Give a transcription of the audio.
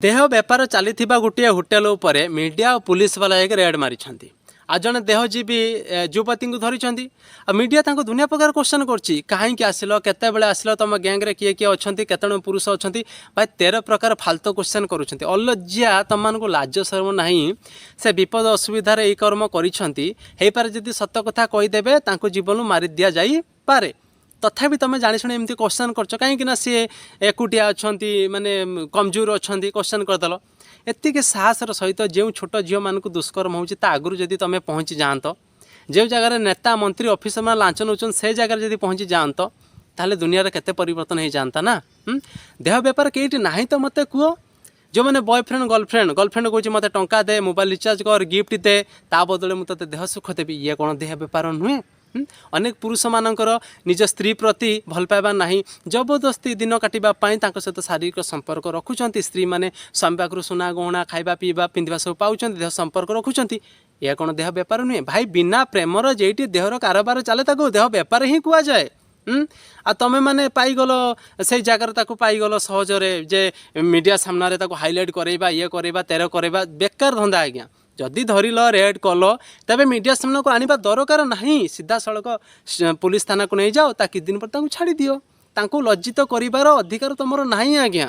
ଦେହ ବେପାର ଚାଲିଥିବା ଗୋଟିଏ ହୋଟେଲ ଉପରେ ମିଡ଼ିଆ ଆଉ ପୁଲିସ ବାଲା ଯାଇକି ରେଡ୍ ମାରିଛନ୍ତି ଆଉ ଜଣେ ଦେହଜୀବୀ ଯୁବତୀଙ୍କୁ ଧରିଛନ୍ତି। ଆଉ ମିଡ଼ିଆ ତାଙ୍କୁ ଦୁନିଆ ପ୍ରକାର କ୍ୱେଶ୍ଚନ୍ କରୁଛି, କାହିଁକି ଆସିଲ, କେତେବେଳେ ଆସିଲ, ତୁମ ଗ୍ୟାଙ୍ଗରେ କିଏ କିଏ ଅଛନ୍ତି, କେତେ ଜଣ ପୁରୁଷ ଅଛନ୍ତି। ଭାଇ, 13 ପ୍ରକାର ଫାଲତୁ କ୍ୱେଶ୍ଚନ୍ କରୁଛନ୍ତି। ଅଲଜ୍ୟା, ତମମାନଙ୍କୁ ଲାଜ ଶରମ ନାହିଁ? ସେ ବିପଦ ଅସୁବିଧାରେ ଏଇ କର୍ମ କରିଛନ୍ତି। ହେଇପାରେ, ଯଦି ସତ କଥା କହିଦେବେ ତାଙ୍କୁ ଜୀବନରୁ ମାରି ଦିଆଯାଇପାରେ। ତଥାପି ତୁମେ ଜାଣିଶୁଣି ଏମିତି କ୍ୱେଶ୍ଚନ୍ କରୁଛ। କାହିଁକି ନା ସିଏ ଏକୁଟିଆ ଅଛନ୍ତି, ମାନେ କମଜୋର ଅଛନ୍ତି, କ୍ୱେଶ୍ଚନ୍ କରିଦେଲ। ଏତିକି ସାହସର ସହିତ ଯେଉଁ ଛୋଟ ଝିଅମାନଙ୍କୁ ଦୁଷ୍କର୍ମ ହେଉଛି, ତା ଆଗରୁ ଯଦି ତୁମେ ପହଞ୍ଚି ଯାଆନ୍ତ, ଯେଉଁ ଜାଗାରେ ନେତା, ମନ୍ତ୍ରୀ, ଅଫିସରମାନେ ଲାଞ୍ଚ ନେଉଛନ୍ତି, ସେ ଜାଗାରେ ଯଦି ପହଞ୍ଚି ଯାଆନ୍ତ, ତାହେଲେ ଦୁନିଆରେ କେତେ ପରିବର୍ତ୍ତନ ହେଇଯାଆନ୍ତା ନା? ଦେହ ବେପାର କେଇଠି ନାହିଁ ତ ମୋତେ କୁହ। ଯେଉଁମାନେ ବୟଫ୍ରେଣ୍ଡ, ଗର୍ଲଫ୍ରେଣ୍ଡ, ଗର୍ଲଫ୍ରେଣ୍ଡ କହୁଛି ମୋତେ ଟଙ୍କା ଦେ, ମୋବାଇଲ ରିଚାର୍ଜ କର, ଗିଫ୍ଟ ଦେ, ତା ବଦଳରେ ମୁଁ ତୋତେ ଦେହ ସୁଖ ଦେବି, ଇଏ କ'ଣ ଦେହ ବେପାର ନୁହେଁ? ଅନେକ ପୁରୁଷମାନଙ୍କର ନିଜ ସ୍ତ୍ରୀ ପ୍ରତି ଭଲ ପାଇବା ନାହିଁ, ଜବରଦସ୍ତି ଦିନ କାଟିବା ପାଇଁ ତାଙ୍କ ସହିତ ଶାରୀରିକ ସମ୍ପର୍କ ରଖୁଛନ୍ତି। ସ୍ତ୍ରୀମାନେ ସ୍ୱାମୀ ପାଖରୁ ସୁନା ଗହଣା, ଖାଇବା ପିଇବା, ପିନ୍ଧିବା ସବୁ ପାଉଛନ୍ତି, ଦେହ ସମ୍ପର୍କ ରଖୁଛନ୍ତି। ଏହା କ'ଣ ଦେହ ବେପାର ନୁହେଁ ଭାଇ? ବିନା ପ୍ରେମର ଯେଇଠି ଦେହର କାରବାର ଚାଲେ, ତାକୁ ଦେହ ବେପାର ହିଁ କୁହାଯାଏ। ଆଉ ତମେ ମାନେ ପାଇଗଲ ସେଇ ଜାଗାରେ, ତାକୁ ପାଇଗଲ ସହଜରେ ଯେ ମିଡ଼ିଆ ସାମ୍ନାରେ ତାକୁ ହାଇଲାଇଟ୍ କରେଇବା, ଇଏ କରେଇବା, ତେର କରେଇବା, ବେକାର ଧନ୍ଦା ଆଜ୍ଞା। ଯଦି ଧରିଲ, ରେଡ୍ କଲ, ତେବେ ମିଡ଼ିଆ ସାମ୍ନାକୁ ଆଣିବା ଦରକାର ନାହିଁ। ସିଧାସଳଖ ପୋଲିସ ଥାନାକୁ ନେଇଯାଅ, ତା କିଛି ଦିନ ପରେ ତାଙ୍କୁ ଛାଡ଼ି ଦିଅ। ତାଙ୍କୁ ଲଜ୍ଜିତ କରିବାର ଅଧିକାର ତମର ନାହିଁ ଆଜ୍ଞା।